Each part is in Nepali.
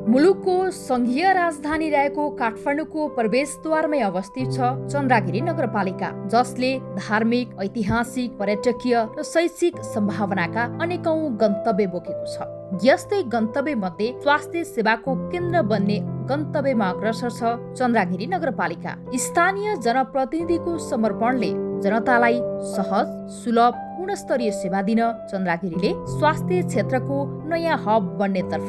मुलुकको संघीय राजधानी रहेको काठमाडौँको प्रवेशद्वारमै अवस्थित छ चन्द्रागिरी नगरपालिका, जसले धार्मिक, ऐतिहासिक, पर्यटकीय र शैक्षिक सम्भावनाका अनेकौं गन्तव्य बोकेको छ। यस्तै गन्तव्य मध्ये स्वास्थ्य सेवाको केन्द्र बन्ने गन्तव्यमा अग्रसर छ चन्द्रागिरी नगरपालिका। स्थानीय जनप्रतिनिधिको समर्पणले जनतालाई सहज, सुलभ, गुणस्तरीय सेवा दिन चन्द्रागिरीले स्वास्थ्य क्षेत्रको नयाँ हब बन्नेतर्फ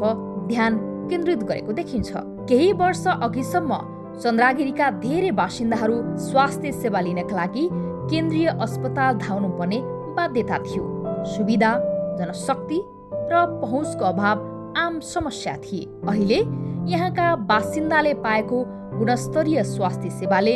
ध्यान केन्द्रित गरेको देखिन्छ। केही वर्ष अघिसम्म चन्द्रागिरीका धेरै बासिन्दाहरू स्वास्थ्य सेवा लिनका लागि केन्द्रीय अस्पताल धाउनु पर्ने बाध्यता थियो। सुविधा, जनशक्ति र पहुँचको अभाव आम समस्या थिए। अहिले यहाँका बासिन्दाले पाएको गुणस्तरीय स्वास्थ्य सेवाले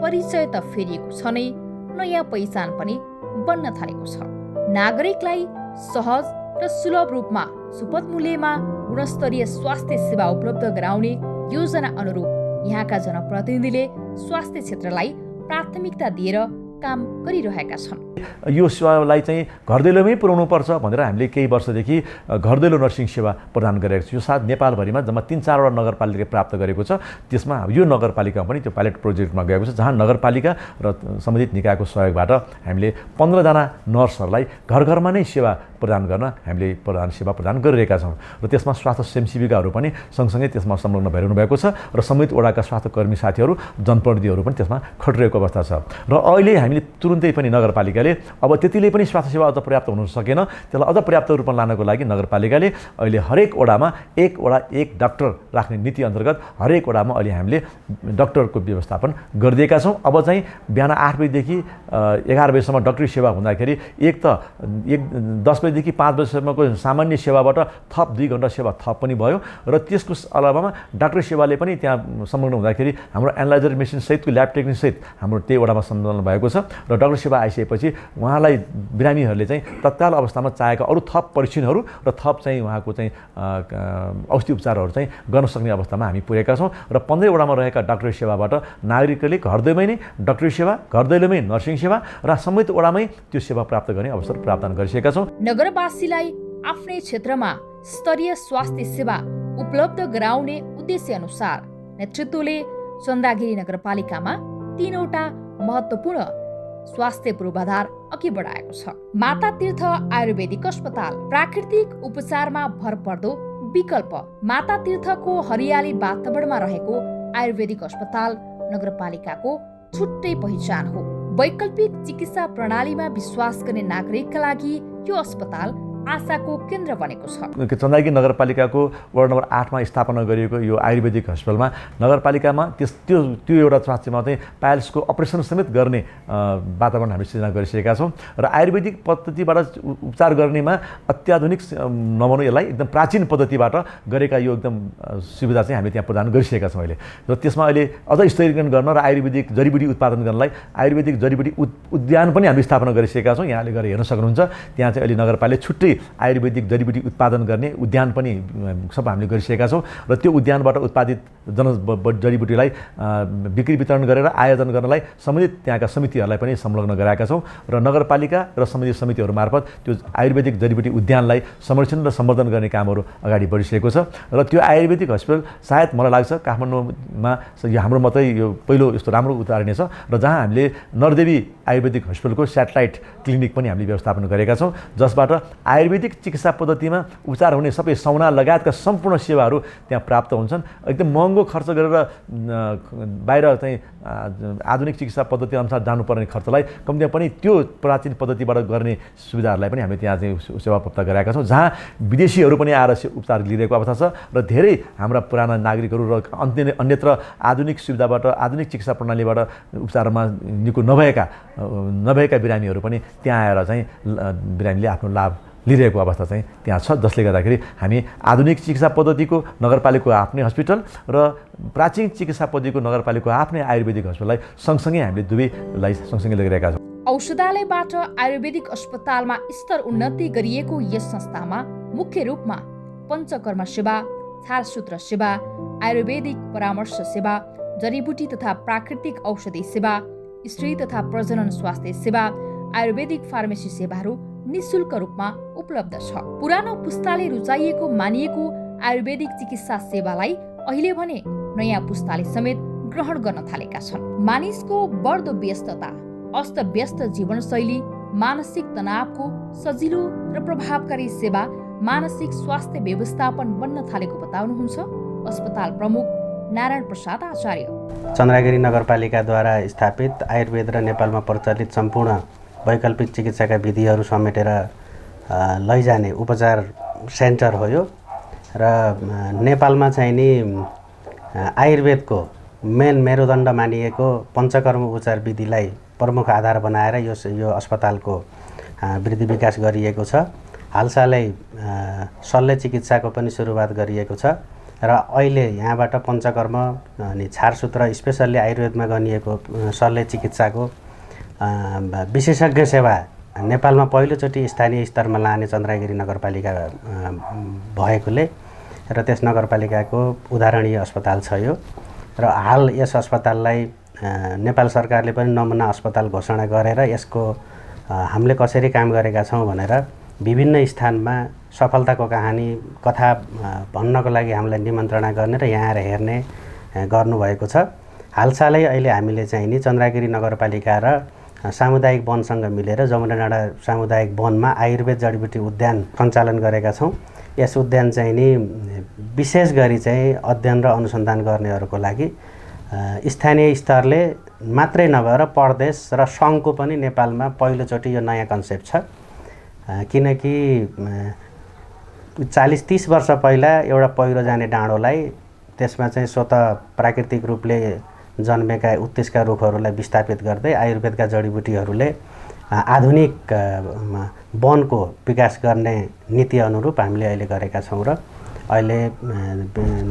परिचय त फेरिएको छ नै, नयाँ पहिचान पनि बन्न थालेको छ। नागरिकलाई सहज र सुलभ रूपमा सुपथ मूल्यमा गुणस्तरीय स्वास्थ्य सेवा उपलब्ध गराउने योजना अनुरूप यहाँका जनप्रतिनिधिले स्वास्थ्य क्षेत्रलाई प्राथमिकता दिएर काम गरिरहेका छन्। यो सेवालाई चाहिँ घर दैलोमै पुर्याउनु पर्छ भनेर हामीले केही वर्षदेखि घर दैलो नर्सिङ सेवा प्रदान गरेको छ। यो साथ नेपालभरिमा जम्मा 3-4वटा नगरपालिकाले प्राप्त गरेको छ। त्यसमा यो नगरपालिका पनि त्यो पाइलट प्रोजेक्टमा गएको छ, जहाँ नगरपालिका र सम्बन्धित निकायको सहयोगबाट हामीले 15 जना नर्सहरूलाई घर घरमा नै सेवा प्रदान गर्न हामीले सेवा प्रदान गरिरहेका छौँ। र त्यसमा स्वास्थ्य स्वयंसेविकाहरू पनि सँगसँगै त्यसमा संलग्न भइरहनु भएको छ र सम्बन्धित वडाका स्वास्थ्य कर्मी साथीहरू, जनप्रतिनिधिहरू पनि त्यसमा खटिरहेको अवस्था छ। र अहिले हामीले तुरुन्तै पनि नगरपालिकाले अब त्यतिले पनि स्वास्थ्य सेवा अझ पर्याप्त हुन सकेन, त्यसलाई अझ पर्याप्त रूपमा लानको लागि नगरपालिकाले अहिले हरेक वडामा एक डाक्टर राख्ने नीति अन्तर्गत हरेक वडामा अहिले हामीले डाक्टरको व्यवस्थापन गरिदिएका छौँ। अब चाहिँ बिहान 8 बजीदेखि 11 बजीसम्म डाक्टरी सेवा हुँदाखेरि 10 बजीदेखि 5 बजीसम्मको सामान्य सेवाबाट थप 2 घण्टा सेवा थप पनि भयो। र त्यसको अलावामा डाक्टरी सेवाले पनि त्यहाँ संलग्न हुँदाखेरि हाम्रो एनालाइजर मेसिन सहितको ल्याब टेक्निक सहित हाम्रो त्यही वडामा संलग्न भएको छ। र डाक्टर सेवा आइसकेपछि उहाँलाई बिरामीहरूले चाहिँ तत्काल अवस्थामा चाहेका अरू थप परीक्षणहरू र थप चाहिँ उहाँको चाहिँ औषधि उपचारहरू चाहिँ गर्न सक्ने अवस्थामा हामी पुगेका छौँ। र 15 वडामा रहेका डाक्टरी सेवाबाट नागरिकले घर दैलोमै नै डाक्टरी सेवा, घर दैलोमै नर्सिङ सेवा र सम्बन्धित वडामै त्यो सेवा प्राप्त गर्ने अवसर प्राप्त गरिसकेका छौँ। नगरवासीलाई आफ्नै क्षेत्रमा स्तरीय स्वास्थ्य सेवा उपलब्ध गराउने उद्देश्य अनुसार नेतृत्वले चन्द्रागिरी नगरपालिकामा 3वटा महत्त्वपूर्ण स्वास्थ्य पूर्वाधार अघि बढाएको छ। माता तीर्थ आयुर्वेदिक अस्पताल, प्राकृतिक उपचारमा भर पर्दो विकल्प। माता तीर्थको हरियाली वातावरणमा रहेको आयुर्वेदिक अस्पताल नगरपालिकाको छुट्टै पहिचान हो। वैकल्पिक चिकित्सा प्रणालीमा विश्वास गर्ने नागरिकका लागि यो अस्पताल आशाको केन्द्र बनेको छ। चन्द्रागिरी नगरपालिकाको वार्ड नम्बर 8 मा स्थापना गरिएको यो आयुर्वेदिक हस्पिटलमा नगरपालिकामा त्यो एउटा स्वास्थ्यमा चाहिँ पाइल्सको अपरेसन समेत गर्ने वातावरण हामीले सृजना गरिसकेका छौँ। र आयुर्वेदिक पद्धतिबाट उपचार गर्नेमा अत्याधुनिक नभनौँ यसलाई एकदम प्राचीन पद्धतिबाट गरेका यो एकदम सुविधा चाहिँ हामीले त्यहाँ प्रदान गरिसकेका छौँ अहिले। र त्यसमा अहिले अझ स्तरीकरण गर्न र आयुर्वेदिक जडीबुटी उत्पादन गर्नलाई आयुर्वेदिक जडीबुटी उद्यान पनि हामीले स्थापना गरिसकेका छौँ। यहाँले गएर हेर्न सक्नुहुन्छ। त्यहाँ चाहिँ अहिले नगरपालिकाले छुट्टै आयुर्वेदिक जडीबुटी उत्पादन गर्ने उद्यान पनि सब हामीले गरिसकेका छौँ। र त्यो उद्यानबाट उत्पादित जडीबुटीलाई बिक्री वितरण गरेर आयोजन गर्नलाई सम्बन्धित त्यहाँका समितिहरूलाई पनि संलग्न गराएका छौँ। र नगरपालिका र सम्बन्धित समितिहरू मार्फत त्यो आयुर्वेदिक जडीबुटी उद्यानलाई संरक्षण र सम्वर्धन गर्ने कामहरू अगाडि बढिसकेको छ। र त्यो आयुर्वेदिक हस्पिटल सायद मलाई लाग्छ काठमाडौँमा यो हाम्रो मात्रै यो पहिलो यस्तो राम्रो उदाहरण छ। र जहाँ हामीले नरदेवी आयुर्वेदिक हस्पिटलको सेटेलाइट क्लिनिक पनि हामीले व्यवस्थापन गरेका छौँ, जसबाट आयुर्वेदिक चिकित्सा पद्धतिमा उपचार हुने सबै सौना लगायतका सम्पूर्ण सेवाहरू त्यहाँ प्राप्त हुन्छन्। एकदम महँगो खर्च गरेर बाहिर चाहिँ आधुनिक चिकित्सा पद्धति अनुसार जानुपर्ने खर्चलाई कम्तीमा पनि त्यो प्राचीन पद्धतिबाट गर्ने सुविधाहरूलाई पनि हामीले त्यहाँ चाहिँ सेवा प्राप्त गराएका छौँ, जहाँ विदेशीहरू पनि आएर उपचार लिइरहेको अवस्था छ। र धेरै हाम्रा पुराना नागरिकहरू र अन्यत्र आधुनिक सुविधाबाट आधुनिक चिकित्सा प्रणालीबाट उपचारमा निको नभएका बिरामीहरू पनि त्यहाँ आएर चाहिँ बिरामीले आफ्नो लाभ लिइरहेको अवस्था चाहिँ त्यहाँ छ। जसले गर्दाखेरि हामी आधुनिक चिकित्सा पद्धतिको नगरपालिकाको आफ्नै हस्पिटल र प्राचीन चिकित्सा पद्धतिको नगरपालिकाको आफ्नै आयुर्वेदिक हस्पिटललाई सँगसँगै हामीले दुवैलाई सँगसँगै लगिरहेका छौँ। औषधालयबाट आयुर्वेदिक अस्पतालमा स्तर उन्नति गरिएको यस संस्थामा मुख्य रूपमा पञ्चकर्म सेवा, छारसूत्र सेवा, आयुर्वेदिक परामर्श सेवा, जडीबुटी तथा प्राकृतिक औषधि सेवा, स्त्री तथा प्रजनन स्वास्थ्य सेवा, आयुर्वेदिक फार्मेसी सेवाहरू निःशुल्क रूपमा उपलब्ध छ। पुरानो पुस्ताले रुचाइएको मानिएको आयुर्वेदिक चिकित्सा सेवालाई अहिले भने नयाँ पुस्ताले समेत ग्रहण गर्न थालेका छन्। मानिसको बढ्दो व्यस्तता, अस्तव्यस्त जीवनशैली, मानसिक तनावको सजिलो र प्रभावकारी सेवा मानसिक स्वास्थ्य व्यवस्थापन बन्न थालेको बताउनुहुन्छ अस्पताल प्रमुख नारायण प्रसाद आचार्य। चन्द्रगिरी नगरपालिकाद्वारा स्थापित आयुर्वेद र नेपालमा प्रचलित सम्पूर्ण वैकल्पिक चिकित्साका विधिहरू समेटेर लैजाने उपचार सेन्टर हो यो र नेपालमा चाहिँ नि आयुर्वेदको मेन मेरुदण्ड मानिएको पञ्चकर्म उपचार विधिलाई प्रमुख आधार बनाएर यो अस्पतालको वृद्धि विकास गरिएको छ। हालसालै शल्य चिकित्साको पनि सुरुवात गरिएको छ र अहिले यहाँबाट पञ्चकर्म अनि छारसूत्र स्पेसल्ली आयुर्वेदमा गरिएको शल्य चिकित्साको विशेषज्ञ सेवा नेपालमा पहिलोचोटि स्थानीय स्तरमा लाने चन्द्रगिरी नगरपालिका भएकोले र त्यस नगरपालिकाको उदाहरणीय अस्पताल छ यो र हाल यस अस्पताललाई नेपाल सरकारले पनि नमुना अस्पताल घोषणा गरेर यसको हामीले कसरी काम गरेका छौँ भनेर विभिन्न स्थानमा सफलताको कहानी कथा भन्नको लागि हामीलाई निमन्त्रणा गर्ने र यहाँ आएर हेर्ने गर्नुभएको छ। हालसालै अहिले हामीले चाहिँ नि चन्द्रगिरी नगरपालिका र सामुदायिक वनसँग मिलेर जमुना डाँडा सामुदायिक वनमा आयुर्वेद जडीबुटी उद्यान सञ्चालन गरेका छौँ। यस उद्यान चाहिँ नि विशेष गरी चाहिँ अध्ययन र अनुसन्धान गर्नेहरूको लागि स्थानीय स्तरले मात्रै नभएर प्रदेश र सङ्घको पनि नेपालमा पहिलोचोटि यो नयाँ कन्सेप्ट छ। किनकि 40-30 वर्ष पहिला एउटा पहिरो जाने डाँडोलाई त्यसमा चाहिँ स्वतः प्राकृतिक रूपले जन्मेका उत्तिसका रुखहरूलाई विस्थापित गर्दै आयुर्वेदका जडीबुटीहरूले आधुनिक वनको विकास गर्ने नीति अनुरूप हामीले अहिले गरेका छौँ र अहिले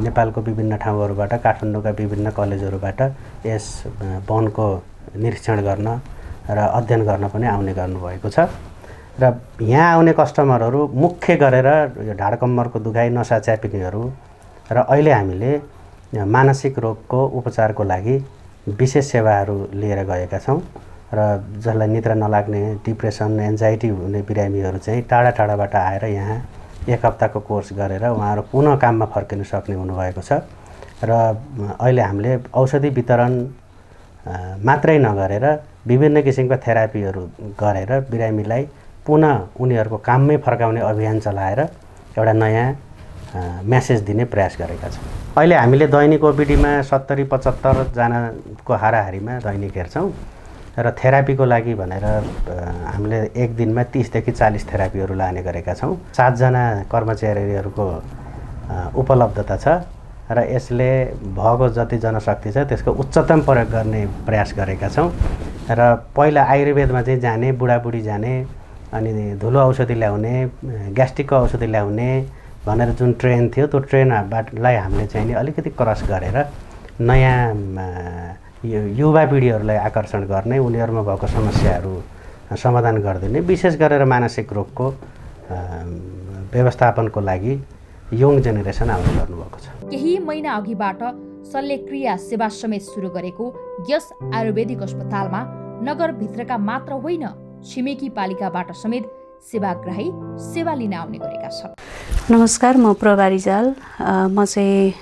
नेपालको विभिन्न ठाउँहरूबाट काठमाडौँका विभिन्न कलेजहरूबाट यस वनको निरीक्षण गर्न र अध्ययन गर्न पनि आउने गर्नुभएको छ र यहाँ आउने कस्टमरहरू मुख्य गरेर यो ढाडकम्मरको दुखाइ नसा च्यापिनेहरू र अहिले हामीले मानसिक रोगको उपचारको लागि विशेष सेवाहरू लिएर गएका छौँ र जसलाई निद्रा नलाग्ने डिप्रेसन एन्जाइटी हुने बिरामीहरू चाहिँ टाढा टाढाबाट आएर यहाँ 1 हप्ताको कोर्स गरेर उहाँहरू पुनः काममा फर्किन सक्ने हुनुभएको छ र अहिले हामीले औषधि वितरण मात्रै नगरेर विभिन्न किसिमका थेरापीहरू गरेर बिरामीलाई पुनः उनीहरूको काममै फर्काउने अभियान चलाएर एउटा नयाँ मेसेज दिने प्रयास गरेका छौँ। अहिले हामीले दैनिक ओपिडीमा 70-75 जनाको हाराहारीमा दैनिक हेर्छौँ र थेरापीको लागि भनेर हामीले एक दिनमा 30 देखि 40 थेरापीहरू लाने गरेका छौँ। 7 जना कर्मचारीहरूको उपलब्धता छ र यसले भएको जति जनशक्ति छ त्यसको उच्चतम प्रयोग गर्ने प्रयास गरेका छौँ र पहिला आयुर्वेदमा चाहिँ जाने बुढाबुढी जाने अनि धुलो औषधि ल्याउने ग्यास्ट्रिकको औषधि ल्याउने भनेर जुन ट्रेन थियो त्यो ट्रेनबाटलाई हामीले चाहिँ नि अलिकति क्रस गरेर नयाँ युवा पिँढीहरूलाई आकर्षण गर्ने उनीहरूमा भएको समस्याहरू समाधान गरिदिने विशेष गरेर मानसिक रोगको व्यवस्थापनको लागि यङ जेनेरेसन आउने गर्नुभएको छ। केही महिना अघिबाट शल्यक्रिया सेवा समेत सुरु गरेको यस आयुर्वेदिक अस्पतालमा नगरभित्रका मात्र होइन छिमेकी पालिकाबाट समेत सेवाग्राही सेवा लिन आउने गरेका छन्। नमस्कार, म प्रभा रिजाल। म चाहिँ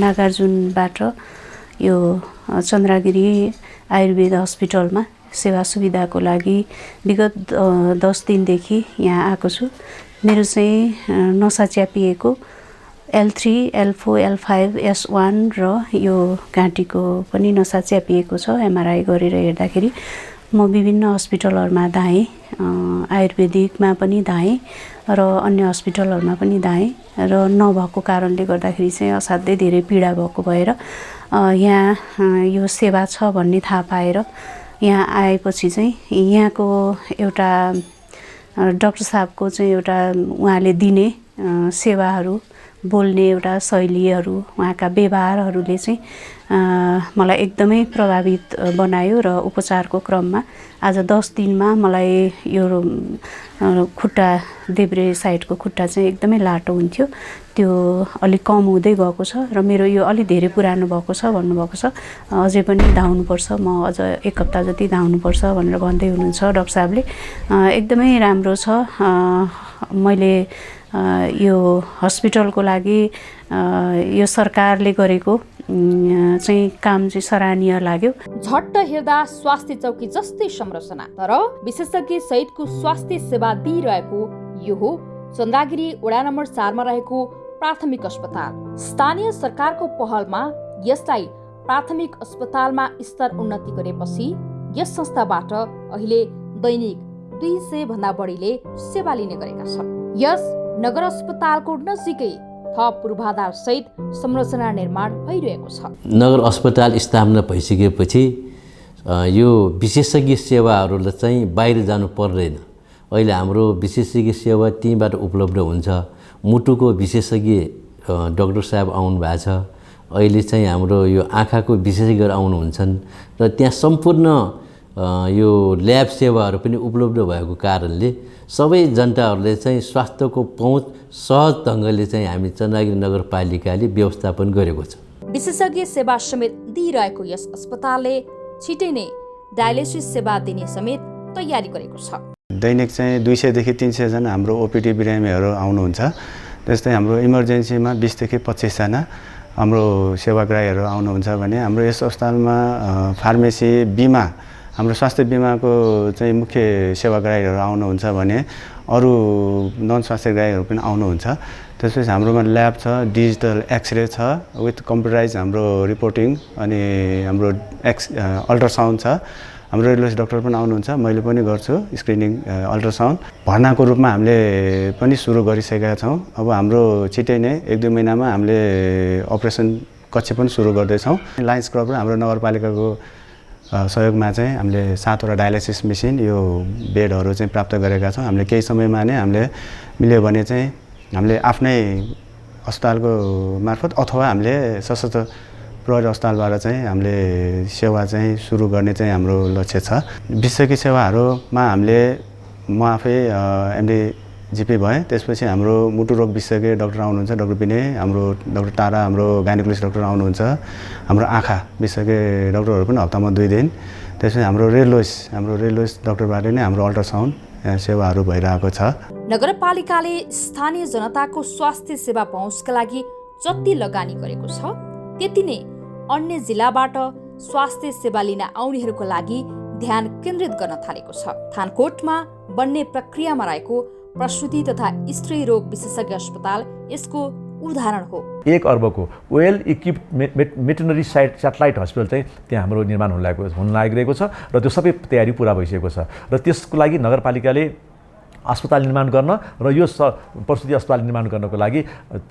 नागार्जुनबाट यो चन्द्रगिरी आयुर्वेद हस्पिटलमा सेवा सुविधाको लागि विगत 10 दिनदेखि यहाँ आएको छु। मेरो चाहिँ नसा च्यापिएको L3, L4, L5, S1 र यो घाँटीको पनि नसा च्यापिएको छ। MRI गरेर हेर्दाखेरि म विभिन्न हस्पिटलहरूमा धाएँ, आयुर्वेदिकमा पनि धाएँ र अन्य हस्पिटलहरूमा पनि धाएँ र नभएको कारणले गर्दाखेरि चाहिँ असाध्यै धेरै पीडा भएको भएर यहाँ यो सेवा छ भन्ने थाहा पाएर यहाँ आएपछि चाहिँ यहाँको एउटा डाक्टर साहबको चाहिँ एउटा उहाँले दिने सेवाहरू, बोल्ने एउटा शैलीहरू, उहाँका व्यवहारहरूले चाहिँ मलाई एकदमै प्रभावित बनायो र उपचारको क्रममा आज 10 दिनमा मलाई यो खुट्टा देब्रे साइडको खुट्टा चाहिँ एकदमै लाटो हुन्थ्यो, त्यो अलिक कम हुँदै गएको छ र मेरो यो अलि धेरै पुरानो भएको छ भन्नुभएको छ। अझै पनि धाउनुपर्छ, म अझ 1 हप्ता जति धाउनुपर्छ भनेर भन्दै हुनुहुन्छ डाक्टर साहबले। एकदमै राम्रो छ। मैले यो हस्पिटलको लागि यो सरकारले गरेको चाहिँ काम चाहिँ सराहनीय लाग्यो। झट्ट हेर्दा स्वास्थ्य चौकी जस्तै संरचना, तर विशेषज्ञ सहितको स्वास्थ्य सेवा दिइरहेको यो हो चन्द्रागिरी वडा नम्बर 4 मा रहेको प्राथमिक अस्पताल। स्थानीय सरकारको पहलमा यसलाई प्राथमिक अस्पतालमा स्तर उन्नति गरेपछि यस संस्थाबाट अहिले दैनिक 200 भन्दा बढीले सेवा लिने गरेका छन्। यस नगर अस्पतालको नजिकै थप पूर्वाधार सहित संरचना निर्माण भइरहेको छ। नगर अस्पताल स्थापना भइसकेपछि यो विशेषज्ञ सेवाहरूलाई चाहिँ बाहिर जानु पर्दैन। अहिले हाम्रो विशेषज्ञ सेवा त्यहीँबाट उपलब्ध हुन्छ। मुटुको विशेषज्ञ डाक्टर साहब आउनु भएको छ। अहिले चाहिँ हाम्रो यो आँखाको विशेषज्ञहरू आउनुहुन्छन् र त्यहाँ सम्पूर्ण यो ल्याब सेवाहरू पनि उपलब्ध भएको कारणले सबै जनताहरूले चाहिँ स्वास्थ्यको पहुँच सहज ढङ्गले चाहिँ हामी चन्द्रगिरी नगरपालिकाले व्यवस्थापन गरेको छ। विशेषज्ञ सेवा समेत दिइरहेको यस अस्पतालले छिटै नै डायलिसिस सेवा दिने समेत तयारी गरेको छ। दैनिक चाहिँ 200 देखि 300 जना हाम्रो ओपिडी बिरामीहरू आउनुहुन्छ। जस्तै हाम्रो इमर्जेन्सीमा 20 देखि 25 जना हाम्रो सेवाग्राहीहरू आउनुहुन्छ भने हाम्रो यस अस्पतालमा फार्मेसी, बिमा, हाम्रो स्वास्थ्य बिमाको चाहिँ मुख्य सेवाग्राहीहरू आउनुहुन्छ भने अरू नन स्वास्थ्यग्राहीहरू पनि आउनुहुन्छ। त्यसपछि हाम्रोमा ल्याब छ, डिजिटल एक्सरे छ विथ कम्प्युटराइज हाम्रो रिपोर्टिङ, अनि हाम्रो अल्ट्रासाउन्ड छ। हाम्रो रेडियोलोजी डाक्टर पनि आउनुहुन्छ, मैले पनि गर्छु स्क्रिनिङ अल्ट्रासाउन्ड। भर्नाको रूपमा हामीले पनि सुरु गरिसकेका छौँ। अब हाम्रो छिटै नै 1-2 महिनामा हामीले अपरेसन कक्ष पनि सुरु गर्दैछौँ। लायन्स क्लब र हाम्रो नगरपालिकाको सहयोगमा चाहिँ हामीले 7 वटा डायलिसिस मेसिन, यो बेडहरू चाहिँ प्राप्त गरेका छौँ। हामीले केही समयमा नै हामीले मिल्यो भने चाहिँ हामीले आफ्नै अस्पतालको मार्फत अथवा हामीले सशस्त्र प्रहरी अस्पतालबाट चाहिँ हामीले सेवा चाहिँ सुरु गर्ने चाहिँ हाम्रो लक्ष्य छ। विशेषज्ञ सेवाहरूमा हामीले म आफै एमडी जिपी भएँ। त्यसपछि हाम्रो मुटु रोग विशेषज्ञ डाक्टर आउनुहुन्छ, डाक्टर विनय, हाम्रो डाक्टर तारा, हाम्रो गाइनोकोलोजिस्ट डाक्टर आउनुहुन्छ, हाम्रो आँखा विशेषज्ञ डाक्टरहरू पनि हप्तामा 2 दिन। त्यसपछि हाम्रो रेडियोलोजिस्ट डाक्टरबाट नै हाम्रो अल्ट्रासाउन्ड सेवाहरू भइरहेको छ। नगरपालिकाले स्थानीय जनताको स्वास्थ्य सेवा पहुँचका लागि जति लगानी गरेको छ त्यति नै अन्य जिल्लाबाट स्वास्थ्य सेवा लिन आउनेहरूको लागि ध्यान केन्द्रित गर्न थालेको छ। थानकोटमा बन्ने प्रक्रियामा रहेको प्रसुति तथा स्त्री रोग विशेषज्ञ अस्पताल यसको उदाहरण हो। 1 अर्बको वेल इक्विप्ड मेटरनरी स्याटेलाइट हस्पिटल चाहिँ त्यहाँ हाम्रो निर्माण हुन लागिरहेको छ र त्यो सबै तयारी पुरा भइसकेको छ। र त्यसको लागि नगरपालिकाले अस्पताल निर्माण गर्न र यो प्रसुति अस्पताल निर्माण गर्नको लागि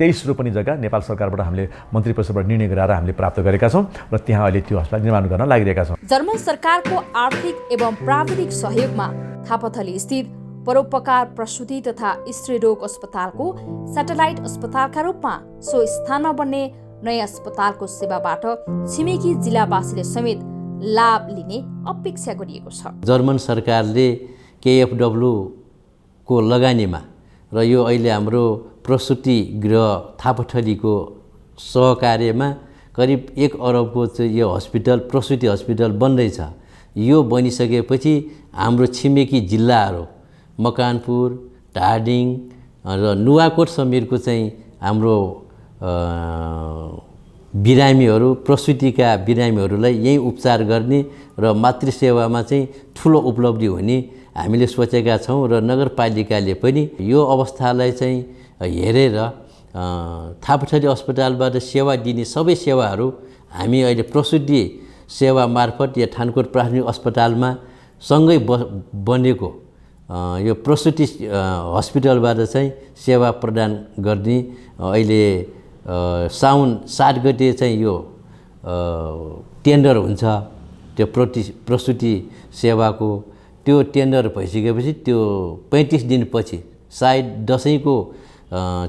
23 रोपनी जग्गा नेपाल सरकारबाट हामीले मन्त्री परिषदबाट निर्णय गराएर हामीले प्राप्त गरेका छौँ र त्यहाँ अहिले त्यो अस्पताल निर्माण गर्न लागिरहेका छौँ। जर्मन सरकारको आर्थिक एवं प्राविधिक सहयोगमा थापाथली स्थित परोपकार प्रसुति तथा स्त्री रोग अस्पतालको स्याटेलाइट अस्पतालका रूपमा सो स्थानमा बन्ने नयाँ अस्पतालको सेवाबाट छिमेकी जिल्लावासीले समेत लाभ लिने अपेक्षा गरिएको छ। जर्मन सरकारले केएफडब्ल्यू को लगानीमा र यो अहिले हाम्रो प्रसुति गृह थापाथलीको सहकार्यमा करिब 1 अरबको चाहिँ यो हस्पिटल, प्रसुति हस्पिटल बन्दैछ। यो बनिसकेपछि हाम्रो छिमेकी जिल्लाहरू मकवानपुर, धादिङ र नुवाकोट समेतको चाहिँ हाम्रो बिरामीहरू, प्रसुतिका बिरामीहरूलाई यहीँ उपचार गर्ने र मातृसेवामा चाहिँ ठुलो उपलब्धि हुने हामीले सोचेका छौँ। र नगरपालिकाले पनि यो अवस्थालाई चाहिँ हेरेर थापाथली अस्पतालबाट सेवा दिने सबै सेवाहरू हामी अहिले प्रसुति सेवा मार्फत या थानकोट प्राथमिक अस्पतालमा सँगै बनेको यो प्रसुति हस्पिटलबाट चाहिँ सेवा प्रदान गर्ने अहिले साउन 7 गते चाहिँ यो टेन्डर हुन्छ। त्यो प्रसुति सेवाको त्यो टेन्डर भइसकेपछि त्यो 35 दिनपछि सायद दसैँको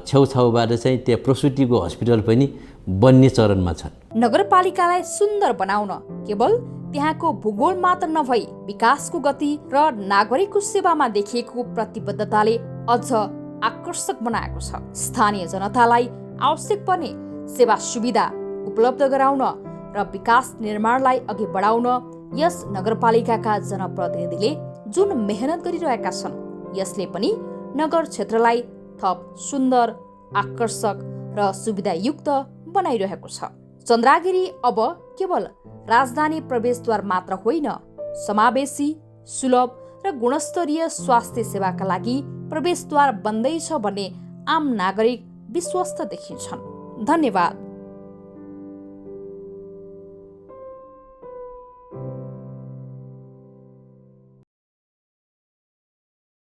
छेउछाउबाट चाहिँ त्यो प्रसुतिको हस्पिटल पनि बन्ने चरणमा छन्। नगरपालिकालाई सुन्दर बनाउन केवल त्यहाँको भूगोल मात्र नभई विकासको गति र नागरिकको सेवामा देखिएको प्रतिबद्धताले अझ आकर्षक बनाएको छ। स्थानीय जनतालाई आवश्यक पर्ने सेवा सुविधा उपलब्ध गराउन र विकास निर्माणलाई अघि बढाउन यस नगरपालिकाका जनप्रतिनिधिले जुन मेहनत गरिरहेका छन् यसले पनि नगर क्षेत्रलाई थप सुन्दर, आकर्षक र सुविधायुक्त बनाइरहेको छ। चन्द्रागिरी अब केवल राजधानी प्रवेशद्वार मात्र होइन, समावेशी, सुलभ र गुणस्तरीय स्वास्थ्य सेवाका लागि प्रवेशद्वार बन्दैछ भन्ने आम नागरिक विश्वस्त देखिन्छन्। धन्यवाद।